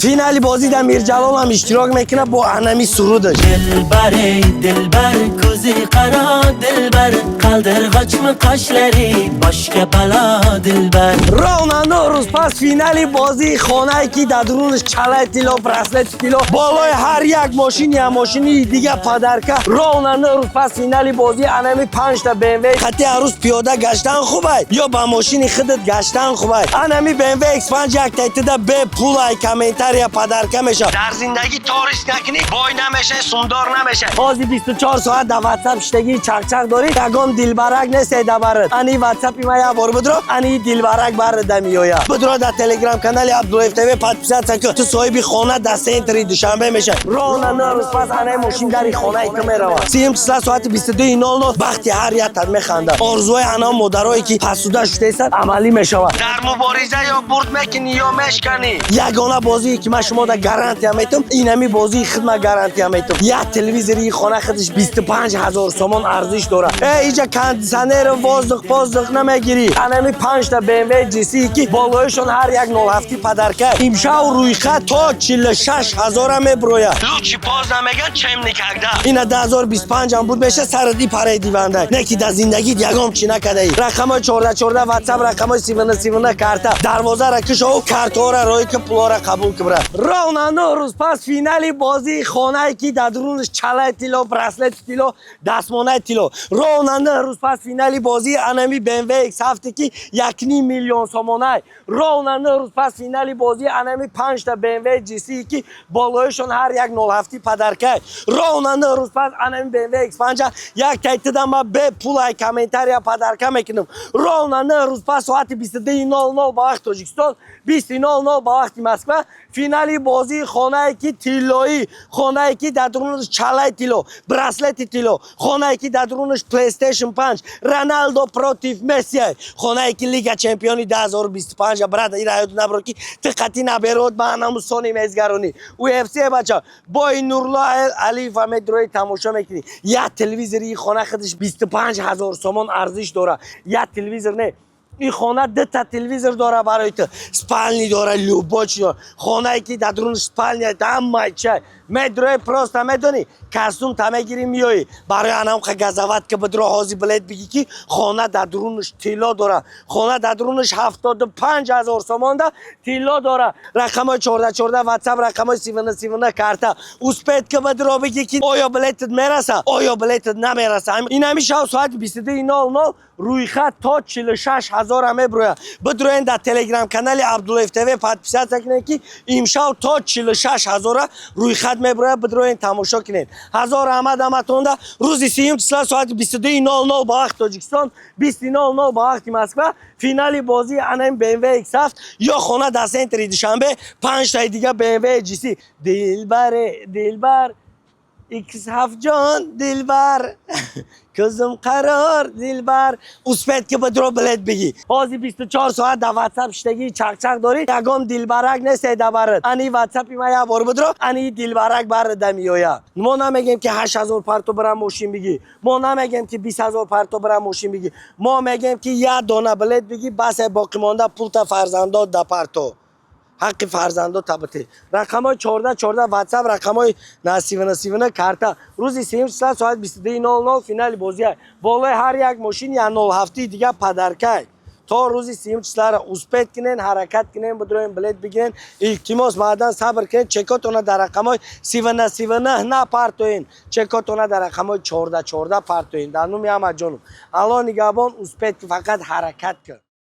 Финали бозӣ дар Мирҷалол ҳам иштирок мекунад бо анами сурудаш. Dilbar ey dilbar, ko'zi qaro dilbar, qaldirg'ochmi qoshlari, boshga balo dilbar. Ровно 9 рӯз пас финали бозии хонае, ки дар дурунаш чалаи тилло, браслети тилло, болои ҳар як мошин я мошини дига подарка. Ровно 9 рӯз пас финали бозии анами панҷта БМВ. Хати ҳаррӯз пиёда гаштан хубай ё ба мошини худат гаштан хубай? Анами БМВ X5 яктайтида бепулай, комментария подарка мешавад. Дар зиндагӣ то риск накунӣ, бой намешай, сумдор намешай. Ҳозир 24 соат дар Ватсап шиштагии, чақчақ дорӣ, ягон дилбарак несте да барад. Ани Ватсапи ма як бор бидро, ани дилбарак барада меояд. Бидро, дар Телеграм канали Абдуллоев ТВ подписаться кун, ту соҳиби хона дар центри Душанбе мешавӣ. Ровно 9 рӯз пас анаи мошин дари хонаи ту меравад. 30 числа соати 22:00 бахти ҳар яктат механдад, орзуҳои ана модарое, ки пасуда шудаистанд, амалӣ мешавад. Дар мубориза ё бурд мекунӣ, ё мешканӣ. Ягона бозие, ки ман шумо да гарантия метум, инами бозии хидма гарантия метум. Як телевизори хона худаш 25 ҳазор сомон арзиш дорад. Э, иҷа кондиционеру воздух поздух намегирӣ. Анами панҷта БМВ GC, ки болоишон ҳар як 07 подарка. Имшав рӯйхат то 46 ҳазора меброяд. Лучше поздно меган, чем никогда. Ина 2025 ам буд, меша саради параи диванда, не ки дар зиндагит ягон чӣ накардаӣ. Рақамҳои 14 14 Ватсап, рақамҳои 39 39 карта. Дарвозара кушоу, картҳоро роӣ ки, пулҳоро қабул кибра. Ровно 9 рӯз пас финали бозии хонае, ки дар дурунаш чалаи тилло, браслети тилло, дастмонаи тилло. Ровно 9 рӯз пас финали бозии анами БМВ X7, ки 1,5 миллион сомонай. Ровно 9 рӯз пас финали бозии анами панҷта БМВ GC, ки болоишон ҳар як 07 подаркай. Ровно 9 рӯз пас анами БМВ X5 як тайтида ма бепулай, комментария подарка мекунам. Ровно 9 рӯз пас соати 22:00 ба вақти Тоҷикистон, 20:00 ба вақти Москва финали бозии хонае, ки тиллоӣ, хонае, ки дар дурунаш чалаи тилло, браслети тилло, хонае, ки дар дурунаш PlayStation 5, Роналдо против Месси, хонае, ки Лига чемпиони 2025. Брат, ира ёд набро, ки ту қатӣ наберод ба анаму сони мезгаронӣ. UFC, бача, бои Нурло Алиева медрои, тамошо мекунӣ. Як телевизори хона худаш 25 ҳазор сомон арзиш дорад. Як телевизор не, ин хона дута телевизор дора барои ту, спальни дора, любой чи дора. Хонае, ки дар дурунаш спальня, ҳамаи чай. Медрои, просто медонӣ, костюм та мегирӣ, меоӣ. Барои анамқа газават ки бидро, ҳозир билет бигӣ, ки хона дар дурунаш тилло дора. Хона дар дурунаш 75 ҳазор сомонда тилло дора. Рақамҳои 14 14 Ватсап, рақамҳои 39 39 карта. Успеть ки, бидро, бигӣ, ки оё билетат мераса, оё билетат намераса. Ин ҳами шав соати 22:00 рӯйхат то 46 ҳазора меброяд. Бидроен, дар Телеграм канали Абдуллоев ТВ подписаться кунед, ки имшав то 46 ҳазора рӯйхат меброяд. Бидроен, тамошо кунед. Ҳазор раҳмат ҳаматонда. Рӯзи 30 числа соати 22:00 ба вақти Тоҷикистон, 20:00 ба вақти Москва финали бозии анам БМВ X7 ё хона дар центри Душанбе, панҷтаи дига БМВ GC. Дилбаре, дилбар, X7 ҷон, дилбар, кӯзум қарор, дилбар. Успеть ки, бидро, билет бигӣ. Ҳозир 24 соат дар Ватсап шиштагии, чақчақ дорӣ, ягон дилбарак несте да барад. Ани Ватсапи ма як бор бидро, ани дилбарак барада меояд. Мо намегем, ки 8000 парто бира, мошин бигӣ. Мо намегем, ки 20 000 парто бира, мошин бигӣ. Мо мегем, ки як дона билет бигӣ, басе, боқимонда пулта фарзандот да парто, ҳаққи фарзандо табите. Рақамҳои 14 14 Ватсап, рақамҳои 39 39 карта. Рӯзи 30 числа соати 22:00 финали бозия, болои ҳар як мошин я 07 дига подаркай. То рӯзи 30 числара успеть кунен, ҳаракат кунен, бидроен, билет бигирен. Илтимос, баъдан сабр кунен. Чекотона дар рақамҳои 39 39 напартоен, чекотона дар рақамҳои 14 14 партоен. Дар номи Аҳмадҷонов, Алло нигаҳбон. Успеть, фақат ҳаракат кун.